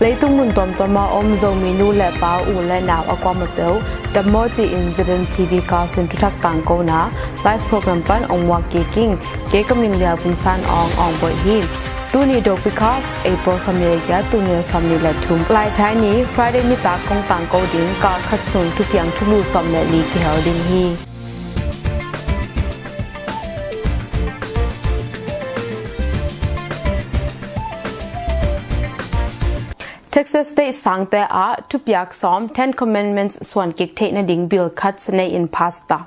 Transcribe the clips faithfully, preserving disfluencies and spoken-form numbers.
Leitung mun tuamtuam a om Zomi nu le pa, u le nau a kuamah peuh dammaw ci-in Z N T V kalsin thuthak tangkona live program pan ong muak kik ing. Kei ka min Lia Vun San Aung, Aung Boih hi. Tuni Dopi Kha, April sawmnih le giat, tul nih le sawmnih le thum, Laithai ni, Friday nitak kong tangko ding, kal khat sung thupiang thulu sawm le li kihel ding hi. Texas State sangte ah thupiak sawm, Ten Commandments, suan kik theih nading bill khat Senate in pass ta.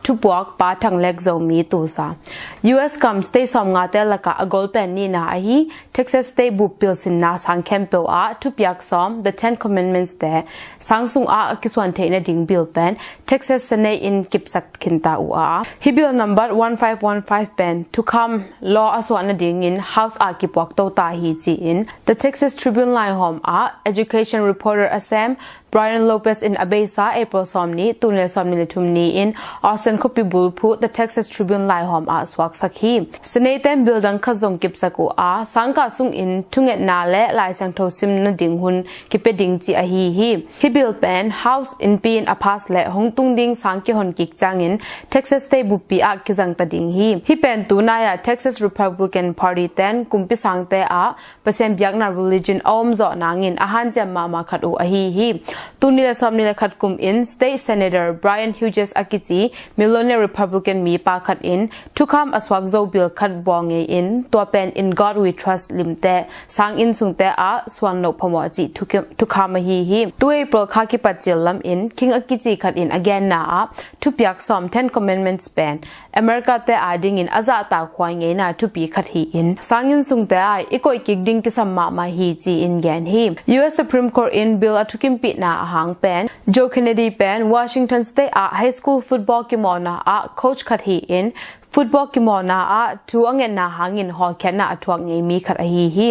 Thupuak Pa Thang Lek, Zomi, Tulsa. U S gam state sawmngate lakah a golpen nihna ahi Texas State bup pilsinna sang khempeuh ah thupiak sawm, the Ten Commandments te, sang sungah a kisuan theih nading bill pen Texas Senate in kipsak khinta uh a, hi bill number one five one five pen thukham law a suah nadingin House ah kipuak to ta hi ci-in The Texas Tribune laihawm ah education reporter a sem Brian Lopez in a beisa April sawmnih, tul nih le sawmnih le thum ni-in Austin khuapi bulphuh The Texas Tribune laihawm ah suaksak hi. Senate ten bill dang khat zong kipsak uh a, sangkah sungin thungetna le Lai Siangtho sim nading hun kipia ding ci ahi hi. Hi bill pen House innpi in a pass le hong tung ding sang kihon kik ciangin Texas State buppi ah kizang ta ding hi. Hi pen tunai ah Texas Republican Party ten kumpi sangte ah Pasian biakna religion a omzawh nangin a hanciam mahmah khat uh ahi hi. Tul nih le sawmnih le khat kum in State Senator Brian Hughes a kici millionaire Republican mipa khat in thukham a suak zo bill khat bawl ngei in, tua pen In God We Trust limte sang inn sungte ah suan loh phamawh cih thukham, thukham ahi hi. Tu April kha kipat cil lam in King a kici khat in a genna ah thupiak sawm, Ten Commandments pen America te adingin a zahtakhuai ngeina thupi khat hi-in, sang inn sungte ah i koih kik ding kisam mahmah hi ci-in gen hi. U S Supreme Court in bill a thukimpihna a hang pen Joe Kennedy pen Washington State ah high school football kimawhna ah coach khat hi-in, football kimawhna ah thu a ngetna hangin hawlkhiatna a thuak ngei mi khat ahi hi.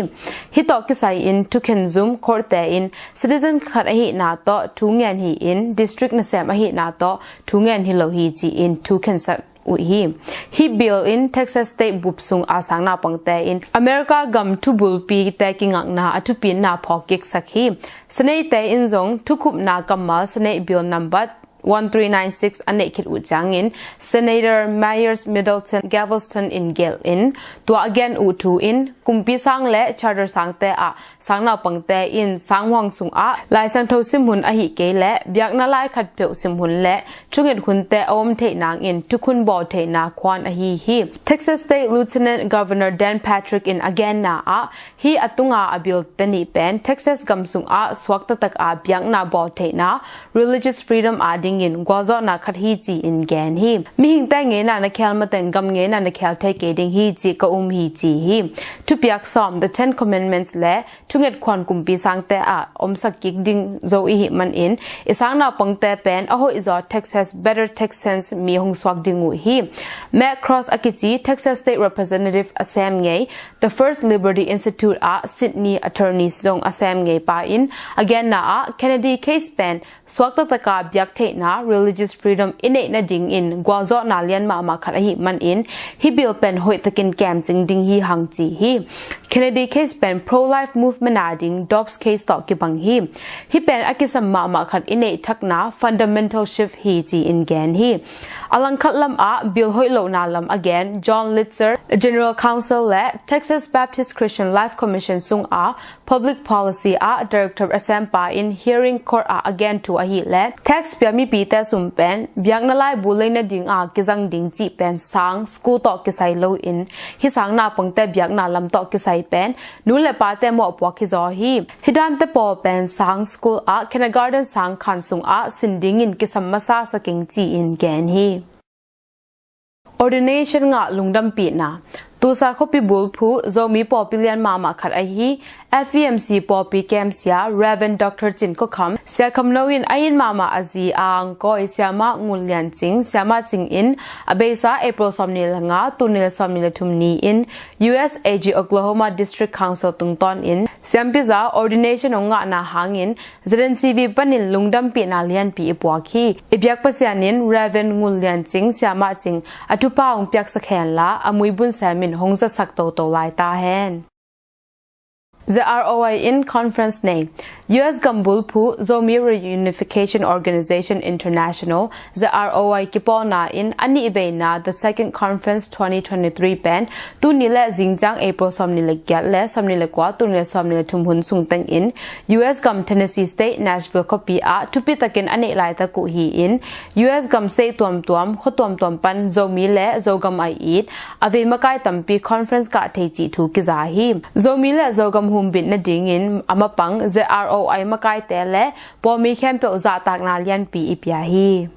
Hi tawh kisai in thukhen zum court te in citizen khat ahihna tawh thu ngen hi-in, district nasem ahihna tawh thu ngen hi lo hi ci-in thu khensak uh hi. Hi bill in Texas State bup sung a sang naupangte in America gam thubulpite kingakna a thupina phawk kiksak hi. Senate te in zong thukhupna kammal Senate Bill number one three nine six a neih khit uh ciangin Senator Myers Middleton Galveston in gelh in, tua a gen uh thu in kumpi sang le charter sangte ah sang naupangte in sang huang sungah Lai Siangtho sim hun ahi kei leh biakna lai khatpeuh sim hun le thunget hunte a om theih nangin thukhun bawl theihna khuan ahi hi. Texas State Lieutenant Governor Dan Patrick in a genna ah hi a tunga a bill te nih pen Texas gam sungah suak taktak a biakna bawl theihna, religious freedom adingin gualzawhna khat hi ci-in gen hi. Mihingte ngeina na khel mateng gam ngeina na khel thei kei ding hi cih ka um hi ci hi. Thupiak sawm, the Ten Commandments le thunget khuan kumpi sangte ah omsak kik ding zo i hih manin i sang naupangte pen a hoihzaw Texas, better Texans mi hong suak ding uh hi. Matt Cross a kici Texas State Representative a sem ngei, the First Liberty Institute ah Sydney attorneys zong a sem ngei pa in a genna ah Kennedy case pen suak taktaka biak theihna, religious freedom i neih nadingin gualzawhna lian mahmah khat ahih manin hi bill pen hoihtakin kemcing ding hi hang ci hi. Kennedy case pen pro-life movement ading Dobbs case tawh kibang hi. Hi pen a kisam mahmah khat i neih thakna fundamental shift hi ci-in gen hi. A langkhat lam ah bill hoih lohna lam a gen John Litzer, General Counsel le Texas Baptist Christian Life Commission sungah Public Policy ah Director a sempa in hearing court ah a gen thu ahih leh tax pia mipite sum pen biakna laibu lei nading a kizang ding cih pen sang, school tawh kisai loin hi sang naupangte biakna lam tawh kisai pen nu le pate mawhpuak hizaw hi. Hi dante pawl pen sang, school ah kindergarten sang khan sungah sin dingin kisam masa sakeng ci-in gen hi. Ordination ngah lungdampihna. Tulsa khuapi bulphuh Zomi pawlpi lian mahmah khat ahi F E M C pawlpi kem sia Rev. Doctor Cin Khua Kham, Sia Kham No in a it mahmah a zi a angkawi Siamah Ngun Lian Cing, Siamah Cing in a beisa April sawmnih le nga, tul nih le sawmnih le thum ni-in U S A G Oklahoma District Council tungtawnin siampiza ordination hong ngahna hangin Z N T V panin lungdampihna lianpi i puak hi. I biak Pasian in Rev. Ngun Lian Cing, Siamah Cing, a thupha hong piaksak henla a muibun semin hong zatsak toto lai ta hen. Z R O I in conference nei. U S gam bulphuh Zomi Reunification Organization International, Z R O I kipawlna in a nih veina The Second Conference twenty twenty-three pen tuni le zingciang April sawmnih le giat le sawmnih le kua, tul nih le sawmnih le thum hun sung tengin U S gam Tennessee State, Nashville khuapi ah thupi takin a neih laitak uh hi-in, U S gam state tuamtuam, khua tuamtuam pan Zomi le Zogam a it a vei makai tampi conference kah thei cih thu kiza hi. Zomi le Zogam humbit nadingin a mapang Z R O I makaite le pawlmi khempeuh zahtakna lianpi i pia hi.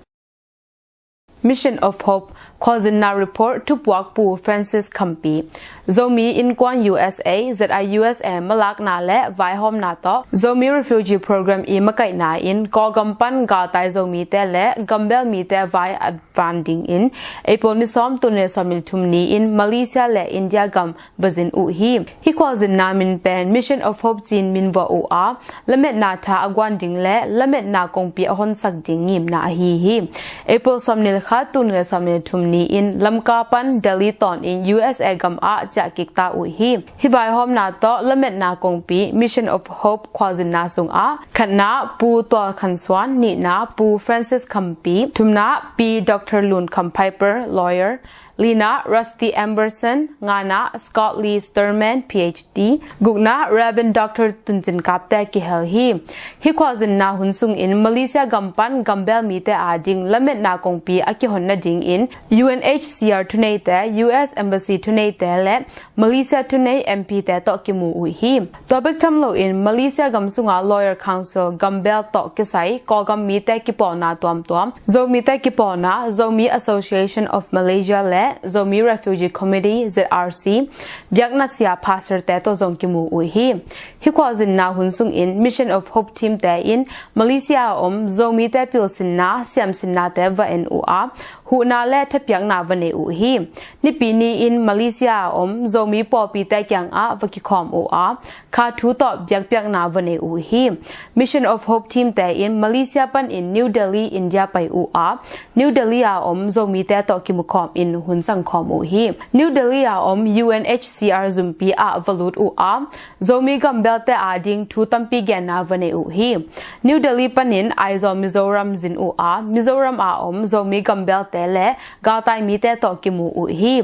Mission of Hope khualzinna report thupuak Pu Francis Khampi. Zomi Innkuan U S A, Z I U S A malakna le vaihawmna tawh Zomi Refugee Program i makaihna in Kawlgam pan galtai Zomite le gambel mite vai a van dingin April ni sawm, tul nih le sawmnih le thum ni-in Malaysia le India gam va zin uh hi. Hih khualzinna min pen Mission of Hope ci-in min vuah uh a, lametna tha a guan ding le lametna kongpi a honsak ding ngimna ahi hi. April sawmnih le khat, tul nih le sawmnih le thum ni-in Lamka pan Delhi tawnin U S A gam ah ciah kik ta uh hi. Hih vaihawmna tawh lametna kongpi Mission of Hope khualzinna sungah khatna Pu Tual Khan Suan, nihna Pu Francis Khampi, thumna Pi Doctor Lun Kham Piper, lawyer, lina Rusty Emberson, ngana Scott Lee Sturman, P H D, gukna Reverend Doctor Tun Cin Kap te kihel hi. Hih khualzinna hun sungin Malaysia gam pan gambel mite ading lametna kongpi a kihon nadingin U N H C R thuneite, U S Embassy thuneite le Malaysia thunei M P te tawh kimu uh hi. Tua bek tham loin Malaysia gam sunga Lawyer Council gambel tawh kisai Kawlgam mite kipawlna tuamtuam, Zomite kipawlna, Zomi Association of Malaysia le Zomi Refugee Committee, Z R C, biakna sia pastor te tawh zong kimu uh hi. Hih khualzinna hun sungin Mission of Hope team te in Malaysia a om Zomite pilsinna, siamsinnate va en uh a, huhna le thapiakna va nei uh hi. Nipi ni-in Malaysia a om Zomi pawlpite kiangah va kikhawm uh a, kha thu tawh biakpiakna va nei uh hi. Mission of Hope team te in Malaysia panin New Delhi, India pai uh a, New Delhi a om Zomite tawh kimukhawm in hun sangkhawm uh hi. New Delhi a om U N H C R zumpi ah va lut uh a, Zomi gambelte ading thu tampi genna va nei uh hi. New Delhi panin Aizawl Mizoram zin uh a, Mizoram a om Zomi gambelte le galtai mite tawh kimu uh hi.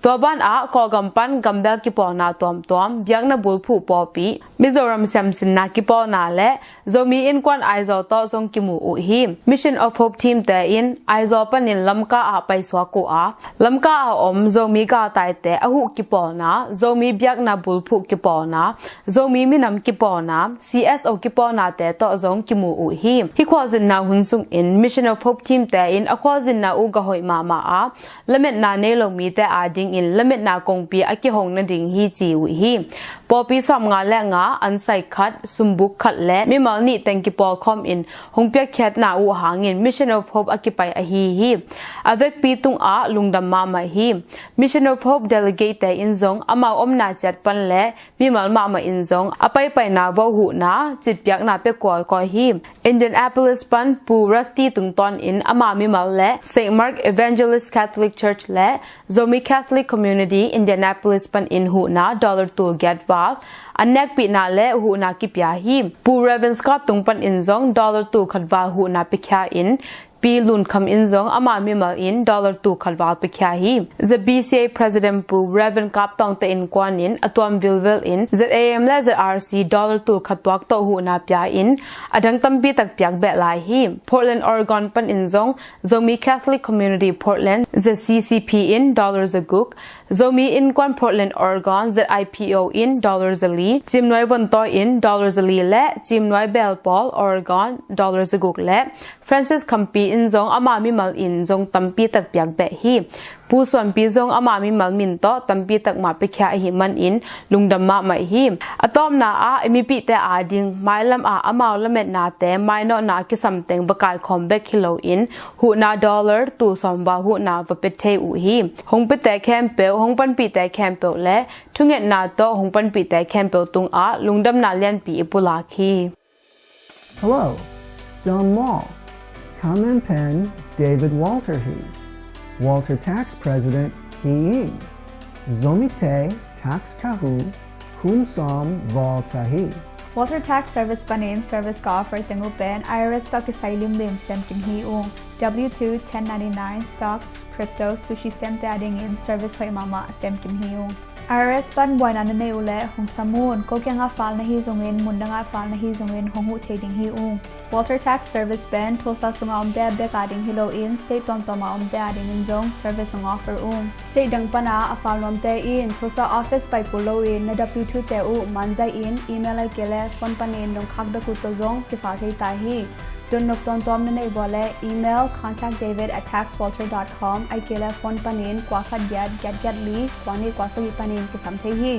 Tua banah Kawlgam pan gambel kipawlna tuamtuam, biakna bulphuh pawlpi, Mizoram siamsinna kipawlna le Zomi Innkuan Aizawl tawh zong kimu uh hi. Mission of Hope team te in Aizawl panin Lamka ah paisuak uh a, Lamka a om Zomi galtaite a huh kipawlna, Zomi biakna bulphuh kipawlna, Zomi minam kipawlna, C S O kipawlnate tawh zong kimu uh hi. Hih khualzinna hun sungin Mission of Hope team te in a khualzinna uh gah hoih mahmah a, lametna nei lo mite adingin lametna kongpi a kihong nading hi ci uh hi. Pawlpi sawmnga le nga, ansai khat, sumbuk khat le mimal nih teng kipawlkhawm in hong piakkhiatna uh hangin Mission of Hope a kipai ahi hi. A vekpi tungah lungdam mahmah hi. Mission of Hope delegate te in zong amau omna ciat pan le mimal mahmah in zong a paipaina va huhna, citpiakna pia kawikawi hi. Indianapolis pan Pu Rusty tungtawnin ama mimal le Saint Mark Evangelist Catholic Church le Zomi Catholic Community Indianapolis panin huhna dollar tul giat val an nekpihna le huhna kipia hi. Pu Reverend Scott tung panin zong dollar tul khat val huhna piakhia in, Pi Lun Kham in zong ama mimal in dollar tul khat val piakhia hi. Z B C A President Pu Reverend Kap Tawngte innkuan in a tuam vilvel in Z A M le Z R C dollar tul khat tuak tawh huhna pia in a dang tampi tak piak beh lai hi. Portland, Oregon panin zong Zomi Catholic Community Portland, Z C C P in dollar za guk, Zomi Innkuan Portland, Oregon, Z I P O in dollar za li, Cimnuai Vontawi in dollar za li le Cimnuai Belpawl, Oregon, dollar za guk le Francis Khampi in zong ama mimal in zong tampi tak piak beh hi. Pu Suanpi zong ama mimal min tawh tampi tak mah piakhia ahih manin lungdam mahmah hi. A tawpna ah i mipihte ading mailam ah amau lametnate mainawhna a kisam teng va kaikhawm bek hi loin huhna dollar tul sawm val huhna va pia thei uh hi. Hong piate khempeuh, hong panpihte khempeuh le thungetna tawh hong panpihte khempeuh tungah lungdamna lianpi i pulak hi. Hello, Don Mall. Kamen pen David Walter hi. Walter Tax President hi ing. Zomite tax kahu Kum sawm Volta hi. Walter Tax Service panin service ka offer teng uh pen I R S tawh kisai limlim sem kim hi ung. W two, ten ninety-nine, stocks, crypto, sushi semte adingin service hoih mahmah sem kim hi ung. I R S pan buaina na nei uh leh hong sam un, ko kiangah file na hi zongin, mun dangah file na hi zongin hong huh thei ding hi ung. Walter Tax Service pen Tulsa sungah omte bek ading hi loin state tuamtuamah omte adingin zong service hong offer ung. State dang pana a file nuamte in Tulsa office pai kul loin na W two te uh man zaih in email ahih kei leh phone panin dong khak dak uh tawh zong kifile thei ta hi. Donnop tuamtuam na neih uh leh email contact david at tax walter dot com ahih kei leh phone panin kua khat giat giat giat li kua nih kua sagih panin kisam thei hi.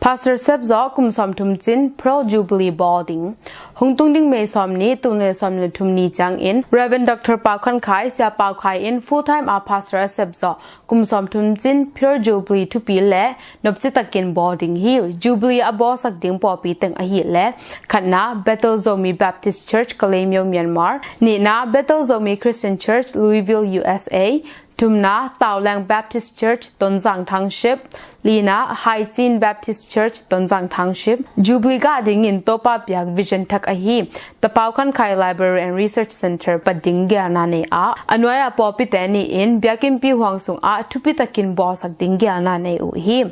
Pastor Sep Zaw kum sawmthum cin Pearl Jubilee bawl ding. Hong tung ding May sawmnih, tul nih le sawmnih le thum ni ciangin Rev. Doctor Pau Khan Khai, Sia Pau Khai in full time a pastor a sep zawh kum sawmthum cin Pearl Jubilee thupi le nopci takin bawl ding hi. Jubilee a bawlsak ding pawlpi teng ahih leh khatna Bethel Zomi Baptist Church, Kalaymyo, Myanmar. Nihna Bethel Zomi Christian Church, Louisville, U S A. Thumna Tauleng Baptist Church, Tonzang Township. Lina Haichin Baptist Church, Tonzang Township. Jubilee gah dingin Topa piak vision thak ahi Tapau Khan Khai Library and Research Center pat ding geelna nei a, a nuai-ah pawlpite nih in biakinnpi huang sungah thupi takin bawlsak ding geelna nei uh hi.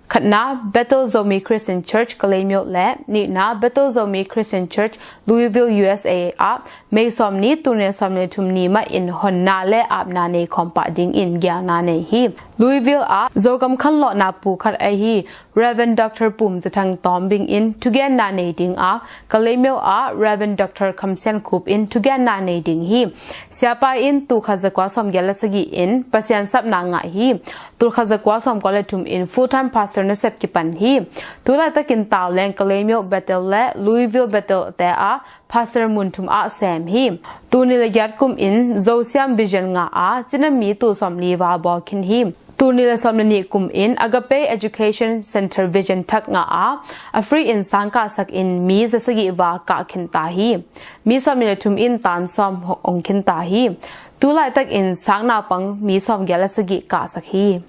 Khatna Bethel Zomi Christian Church, Kalaymyo le nihna Bethel Zomi Christian Church, Louisville, U S A ah May sawmnih, tul nih le sawmnih le thum ni mah in honna le apna nei khawm pah dingin geelna nei hi. Louisville ah Zogam khanlawhna pu khat ahi Rev. Doctor Pum Za Thang Tawm bingin thugenna nei ding a, Kalaymyo ah Rev. Doctor Kham Sian Khup in thugenna nei ding hi. Siapa in tul khat zakua sawmgiat le sagih in Pasian sapna ngah hi. Tul khat zakua sawmkua le thum in full time pastor nasep kipan hi. Tulaitakin Tauleng, Kalaymyo Bethel le Louisville Bethel te ah pastor mun thum ah sem hi. Tul nih le giat kum in Zosiam Vision ngah a, cinami tul sawmli val bawl khin hi. Tul nih le sawm le nih kum in Agape Education Center vision thak ngah a, a free in sang kahsak in mi zasagih val kah khin ta hi. Mi sawmnih le thum in tan sawm hong ong khin ta hi. Tulaitakin sang naupang mi sawmgiat le sagih kahsak hi.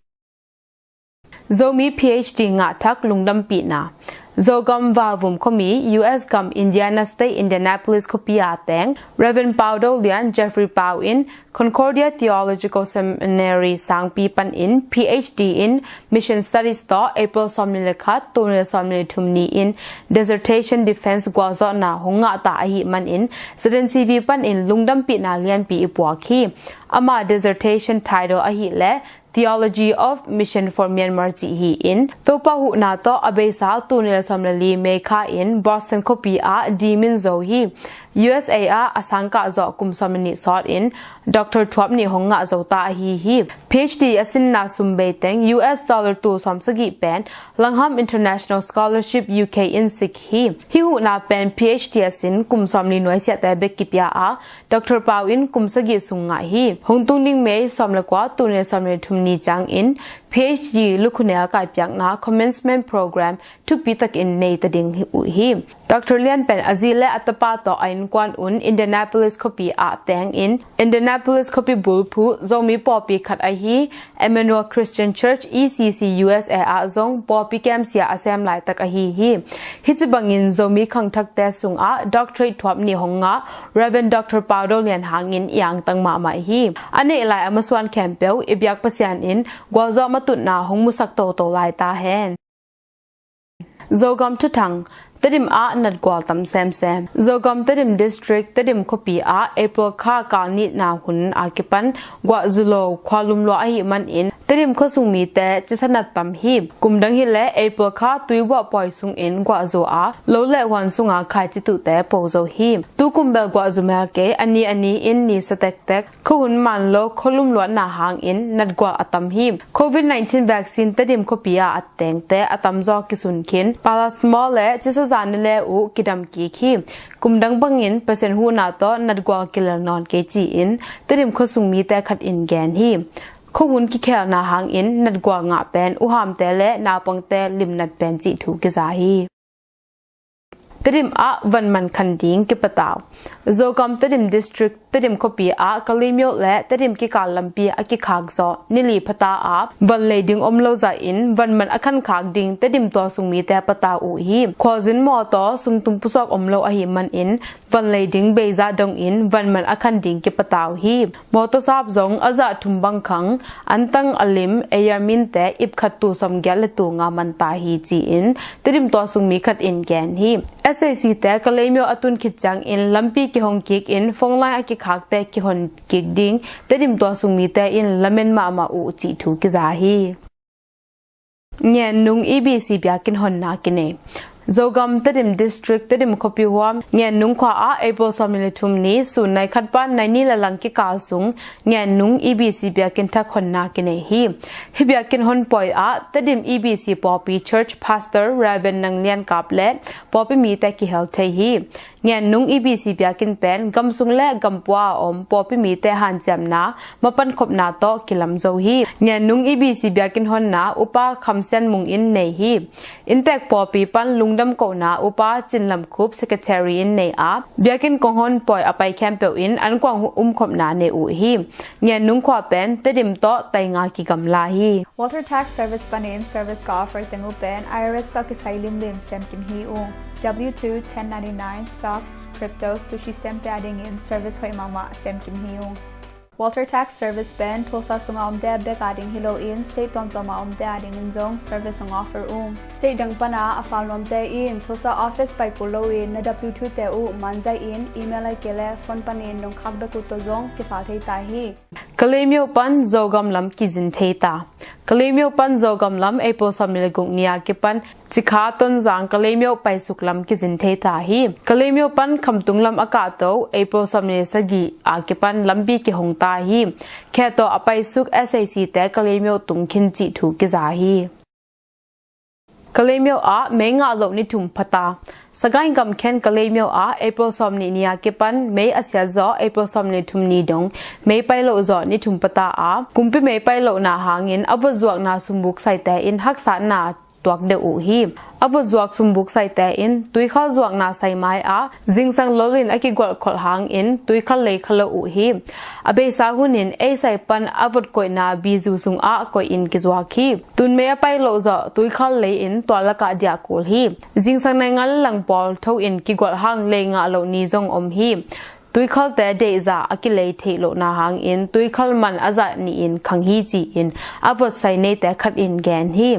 Zomi P H D ngah thak lungdampihna. Zogam Valvum khuami, U S gam Indiana State, Indianapolis khuapi a teng Rev. Pau Do Lian, Jeffrey Pau in Concordia Theological Seminary sangpi panin P H D in Mission Studies tawh April sawmnih le khat, tul nih le sawmnih le thum ni in dissertation defense gualzawhna hong ngah ta ahih manin Z N C V panin lungdampihna lianpi i puak hi. Ama dissertation title ahih leh Theology of Mission for Myanmar cih hi in, Topa huhna tawh a beisa tul nih le sawm le li May kha in Boston khuapi ah dimin zo hi. U S A ah a sangkah zawh kum sawm le nih sawt in Doctor thuap nih hong ngah zo ta ahi hi. P H D a sinna sum bei teng U S dollar tul sawm sagih pen Langham International Scholarship U K in sik hi. Hih huhna pen P H D a sin kum sawmli nuaisiahte bek kipia a, Doctor Pau in kum sagih sung ngah hi. Hong tung ding May sawm le kua, tul nih le sawm le thum ni ciangin P H D lukhunel kaipiakna commencement program thupi takin nei ta ding uh hi. Doctor Lian pen a zi le a tapa tawh a innkuan un Indianapolis khuapi ah teng in Indianapolis khuapi bulphuh Zomi pawlpi khat ahi Emmanuel Christian Church, E C C, U S A ah zong pawlpi kemsia a sem laitak ahi hi. Hih ci bangin Zomi khangthakte sungah doctorate thuap nih hong ngah Rev. Doctor Pau Do Lian hangin i angtang mahmah hi. A neih lai a masuan khempeuh i biak Pasian in gualzawh matutna hong musak toto lai ta hen. Zogam thuthang. Tedim ah natgual tam semsem. Zogam Tedim District, Tedim khuapi ah April kha kal nihna hun a kipan guah zu lo khualum lua ahih manin Tedim khuasung mite cisa nat tam hi. Kum dang hileh April kha tuibuah pawi sungin guah zu a, lo le huan sunga khaici tuhte po zo hi. Tukum bel guah zu mel kei, a ni a ni in ni sa tektek. Khuahun man lo khualum luatna hangin natgual a tam hi. Covid nineteen vaccine Tedim khuapi ah a tengte a tamzaw kisun khin, paracetamol le cisa zan le uh kidam kik hi. Kum dang bangin Pasian huhna tawh natgual kilel nawn kei ci-in Tedim khuasung mite khat in gen hi. Khuahun kikhelna hangin natgual ngah pen uhamte le naupangte limnat pen cih thu kiza hi. Tedim ah van man khan ding kipata uh. Zogam Tedim District Tedim khuapi ah Kalaymyo le Tedim kikal lampi a kikhak zawh ni li phata a van lei ding om lo zahin van man a khankhak ding Tedim tualsung mite pata uh hi. Khualzin mawtaw sungtum pusuak om lo ahih manin van lei ding beizah dongin van man a khan ding kipata uh hi. Mawtaw sap zong a zah thum bang khang, antang a lim, ei a minte ip khat tul sawmgiat le tul nga man ta hi ci-in Tedim tualsung mi khat in gen hi. S A C te Kalaymyo a tun khit ciangin lampi kihong kik in phone line a kikhakte kihon kik ding Tedim tualsung mite in lamen mahmah uh cih thu kiza hi. Ngennung E B C biakinn honna kinei. Zogam Tedim District Tedim khuapi huam Ngennung khua ah April sawmnih le thum ni sun nai khat pan nai ni le lang kikal sung Ngennung E B C biakinn thak honna kinei hi. Hih biakinn hon pawi ah Tedim E B C pawpi Church Pastor Reverend Nang Lian Kap le pawpi mite kihel thei hi. Ngennung E B C biakinn pen gamsung le gampua a om pawpi mite hanciamna mapan khopna tawh kilam zo hi. Ngennung E B C biakinn honna Upa Kham Sian Mung in nei hi. Inntek pawpi pan lungdam kohna Upa Cin Lam Khup Secretary in nei a, biakinn kong hon pawi a pai khempeuh in an kuang umkhopna nei uh hi. Ngennung khua pen Tedim tawh tainga kigamla hi. Walter Tax Service panin service ka offer teng uh pen I R S ka kisai limlim sem kim hi ung. W two, ten ninety-nine, stocks, crypto, sushi semte adingin service hoih mahmah sem kim hi ung. Walter Tax Service pen Tulsa sunga omte bek ading hi loin state tuamtuama omte adingin zong service hong offer ung. State dang pana a fal nuamte in Tulsa office pai kul loin na W two te uh manzai in email ai kei le phone panin nong khak bek uh tawh zong kifal thei ta hi. Kalaymyo pan Zogam lam kizin thei ta. Kalaymyo pan Zogam lam April sawmnih le guk ni a kipan Cikha Tonzang Kalaymyo paisuk lam kizin thei ta hi. Kalaymyo pan Khamtung lam a kahto April sawmnih le sagih a kipan lampi kihong ta hi. Khe tawh a paisuk S A C te Kalaymyo tung khin cih thu kiza hi. Kalaymyo ah mei ngah loh ni thum phata. Sagaing gam khen Kalaymyo ah April sawmnih ni a kipan mei a siat zawh April sawmnih thum ni dong mei pai loh zawh ni thum phata a, kumpi mei pai lohna hangin a vot zuakna sumbuk saite in haksatna tuak deuh uh hi. A vot zuak sumbuk saite in tuikhal zuakna sai mai a zingsang lolin a kigualh kholh hangin tuikhal lei kha lo uh hi. A beisa hunin ei sai pan a vot koihna bizu sungah koihin kizuak hi. Tun mei a pai loh zawh tuikhal lei in tua lakah diah kul hi. Zingsang naingan le lang pawl tho in kigualh hang lei ngah loh ni zong om hi. Tuikhalte deihzah a kilei theih lohna hangin tuikhal man a zah nihin khang hi ci-in a vot sai neite khat in gen hi.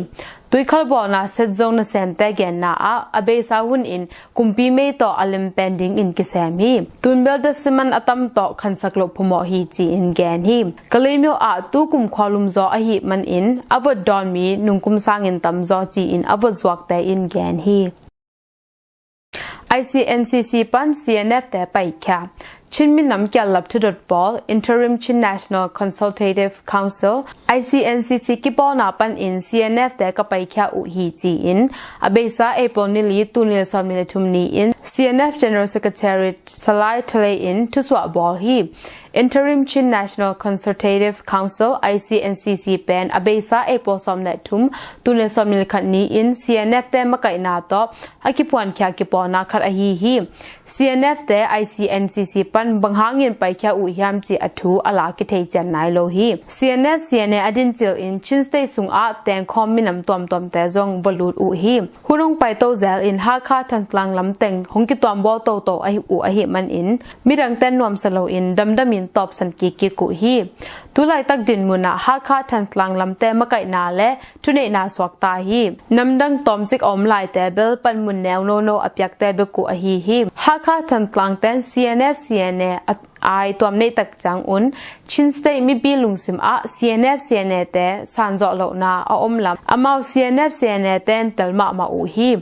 Tuikhal bawlna set zong nasemte genna ah a beisa hunin kumpi mei tawh a lem pen dingin kisem hi. Tunbel dasiman a tam tawh khansak loh phamawh hi ci-in gen hi. Kalaymyo ah tu kum khualum zaw ahih manin a vot dawn mi nungkum sangin tam zaw ci-in a vot zuakte in gen hi. I C N C C pan C N F te paikhia. Chin minam kiallap thudot pawl, Interim Chin National Consultative Council, I C N C C kipawlna panin C N F te ka paikhia uh hi ci-in a beisa April ni li, tul nih le sawmnih le thum ni-in C N F General Secretary Salai Thalei in thusuah bawl hi. Interim Chin National Consultative Council, I C N C C pen a beisa April sawm le thum, tul nih le sawmnih le khat ni-in C N F te makaihna tawh a kiphuankhia kipawlna khat ahi hi. C N F te I C N C C pan bang hangin paikhia uh hiam cih a thu a la kithei cian nai lo hi. C N F C N A a dincil in Chin State sungah tengkhawm minam tuamtuamte zong va lut uh hi. Hun hong paito zel in Hakha Thantlang lam teng hong kituambawl toto ahi uh ahih manin midangte nuamsa loin damdamin tawpsan kikkik uh hi. Tulaitak dinmunah Hakha Thantlang lamte makaihna le thuneihna suakta hi. Namdang tawmcik a om laite bel panmun neu nono a piakte bek uh ahi hi. Hakha Thantlang ten C N F C N A a ai tuam neih tak ciangun Chin State mipi lungsim ah C N F C N A te sanzawh lohna a om lam amau C N F C N A ten tel mahmah uh hi.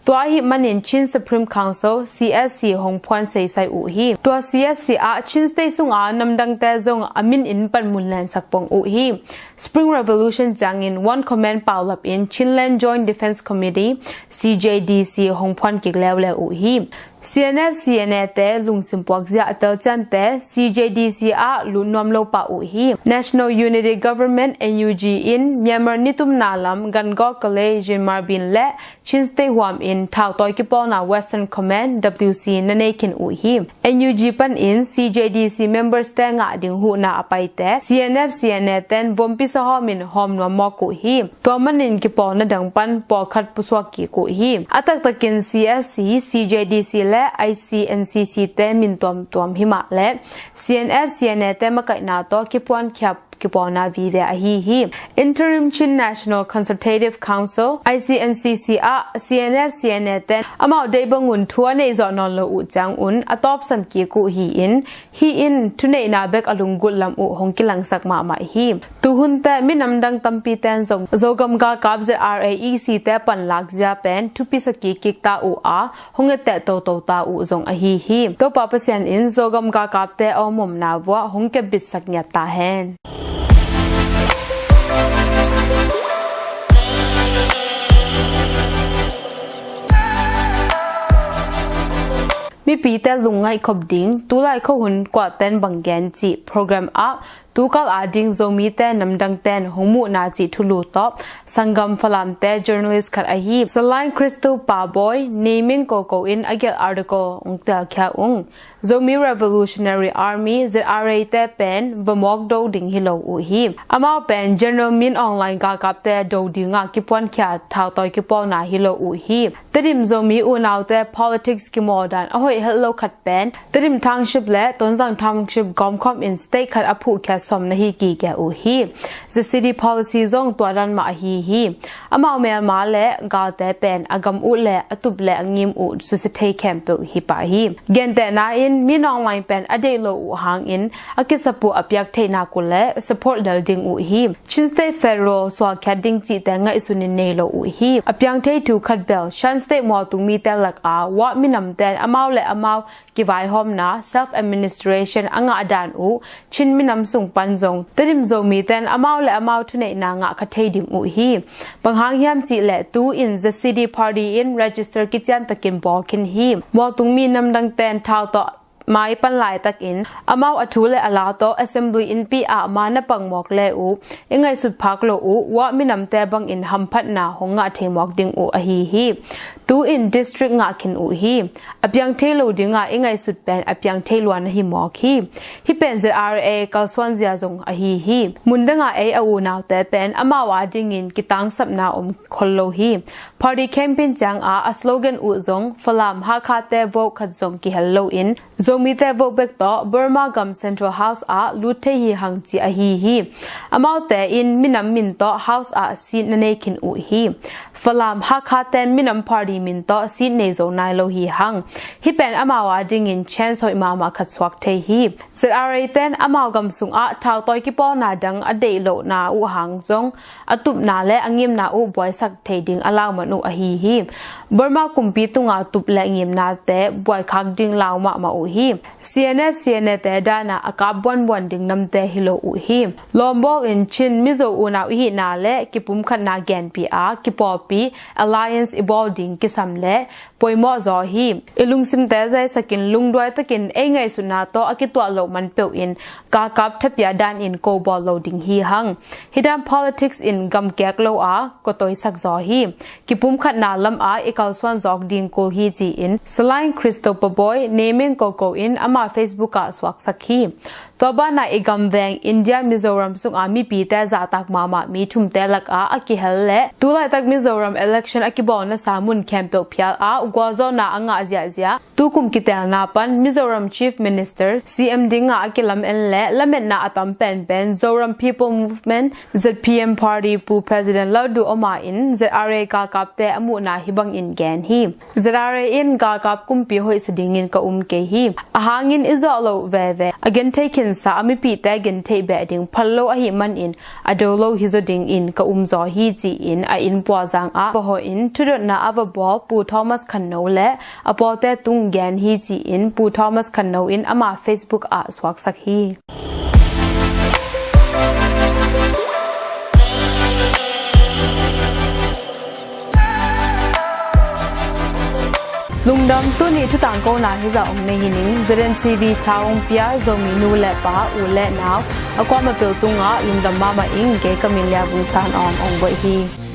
Tua ahih manin Chin Supreme Council, C S C, hong phuan seisai uh hi. Tua C S C ah Chin State sunga namdangte zong a min in panmun lensak pong uh hi. Spring Revolution ciangin One Command paulap in Chinland Joint Defence Committee, C J D C, hong phuan kik leuleu uh hi. C N F C N A te lungsim puakzia a telciante C J D C ah lut nuam lo pah uh hi. National Unity Government, N U G, in Myanmar nitumna lam Gangaw Kale, Jinmarbin le Chin State huam in thautawi kipawlna Western Command, W C, na nei khin uh hi. N U G panin C J D C members te ngah ding huhna a paite C N F C N A ten vompi sahawm in hawm nuam mawk uh hi. Tua manin kipawlna dang pan pawlkhat pusuak kik uh hi. A taktakin C S C, C J D C le I C N C C te min tuamtuam himah le C N F C N A te makaihna tawh kipuan khiap kipawlna vive ahi hi. Interim Chin National Consultative Council, I C N C C, ah C N F C N A ten amau deih bangun thu a neih zawh nawn lo uh ciangun a tawpsan kik uh hi-in, hi in thuneihna bek a lunggulh lam uh hong kilangsak mahmah hi. Tuhunte minam dang tampi ten zong Zogam galkap Z R A E C te panlak zia pen thupi sa kik kik ta uh a, hong etteh toto ta uh zong ahi hi. Topa Pasian in Zogam galkapte a om omna vuah hong kepbitsak ngiat ta hen. Mipite lungngaih khop ding, tulai khuahun kuahten bang gen cih program ah tukal ading Zomite namdangten hong muhna cih thulu tawh sanggam Falamte journalist khat ahi Salai Christo Pabawi, naming koko in a gelh article hong telkhia ung. Zomi Revolutionary Army, Z R A te pen va mawk do ding hi lo uh hi. Amau pen General Min Aung Hlaing galkapte do dingah kipuankhia thautawi kipawlna hi lo uh hi. Tedim Zomi unaute politics kimawl dan a hoih het lo khat pen Tedim Township le Tonzang Township gawmkhawm in state khat a phuhkhiat sawm na hi gige uh hi. Z C D policy zong tua dan mah ahi hi. Amau melma le galte pen a gam uh le a tup le a ngim uh susia thei khempeuh hi pah hi. Gentehna in Min Aung Hlaing pen a deih lo uh hangin a kisap uh a piak theihna kul le support lel ding uh hi. Chin State Federal sualkhiat ding cihte ngaihsun in nei lo uh hi. A piang thei thu khat bel Shan State mualtung mite lak a Wa minamten amau le amau kivaihawmna, self administration, a ngah dan uh Chin minam sung pan zong Tedim Zomiten amau le amau thuneihna ngah kha thei ding uh hi. Bang hang hiam cih leh tu in Z C D party in register kician takin bawl khin hi. Mualtung mi namdangten thau tawh mai pan laitakin amau a thu le a la tawh assembly innpi ah ma na pang mawk le uh i ngaihsut phak lo uh Wa minamte bangin hamphatna hong ngah thei mawk ding uh ahi hi. Tu in district ngah khin uh hi. A piang thei lo dinga i ngaihsut pen a piang thei lua na hi mawk hi. Hih pen Z R A kalsuan zia zong ahi hi. Mundanga ei a unaute pen amau a dingin kitangsapna om khol lo hi. Party campaign cianga a slogan uh zong Falam Hakhate vote khat zong kihel lo in Zomite vote bek tawh Burma gam Central House ah lut thei hi hang ci ahi hi. Amaute in minam min tawh House ah seat na nei khin uh hi. Falam Hakhate minam party min tawh seat nei zo nai lo hi hang. Hih pen amau a dingin chance hoih mahmah khat suak thei hi. Z R A ten amau gam sungah thautawi kipawlna dang a deih lohna uh hang zong a tupna le a ngimna uh buaisak thei ding a lauman uh ahi hi. Burma kumpi tunga tup le ngimnate buaikhak ding lau mahmah uh hi. C N F, C N A te dana a kap buanbuan ding namte hi lo uh hi. Lawmbawl in Chin Mizo unau ihihna le kipumkhatna genpi a kipawlpi alliance i bawl ding kisam le poimawh zaw hi. I lungsimte zaisakin lungduai takin ei ngaihsutna tawh a kituah loh man peuh in kakap thapia dan in ko bawl lo ding hi hang. Hih dan politics in gam kek lo a ko toisak zaw hi. Kipumkhatna lam ah i kalsuan zawk ding kul hi ci-in Salain Christo Pabawi naming koko in ama Facebook ah suaksak hi. Tua banah i gamveng India Mizoram sunga mipite zahtak mahmah mi thumte lakah a kihel le tulaitak Mizoram election a kibawlnasa mun khempeuh phial ah gualzawhna a ngah ziahziah tukum kitelna pan Mizoram Chief Minister, C M, dingah a kilamen le lametna a tam penpen Zoram People Movement, Z P M, party Pu President Lalduhoma in Z R A galkapte a muhna hih bangin gen hi. Z R A in galkap kumpi hoihsa dingin ka um kei hi. A hangin i zawh loh veve a genthei khinsa a mipihte genthei beh ding phal lo ahih manin a do lo hizaw dingin ka um zaw hi ci-in a inn pualzang ah va hawhin thudotna a va bawl Pu Thomas Khanno le a pawlte tung gen hi ci-in Pu Thomas Khanno in ama Facebook ah suaksak hi. Lung Dam, tuni thutangkona hizah hong nei hi ning. Z N T V tha hong pia Zomi nu le pa, u le nau, a kuamah peuh tungah lungdam mahmah ing. Kei ka min Lia Vung San Awng hong koih hi.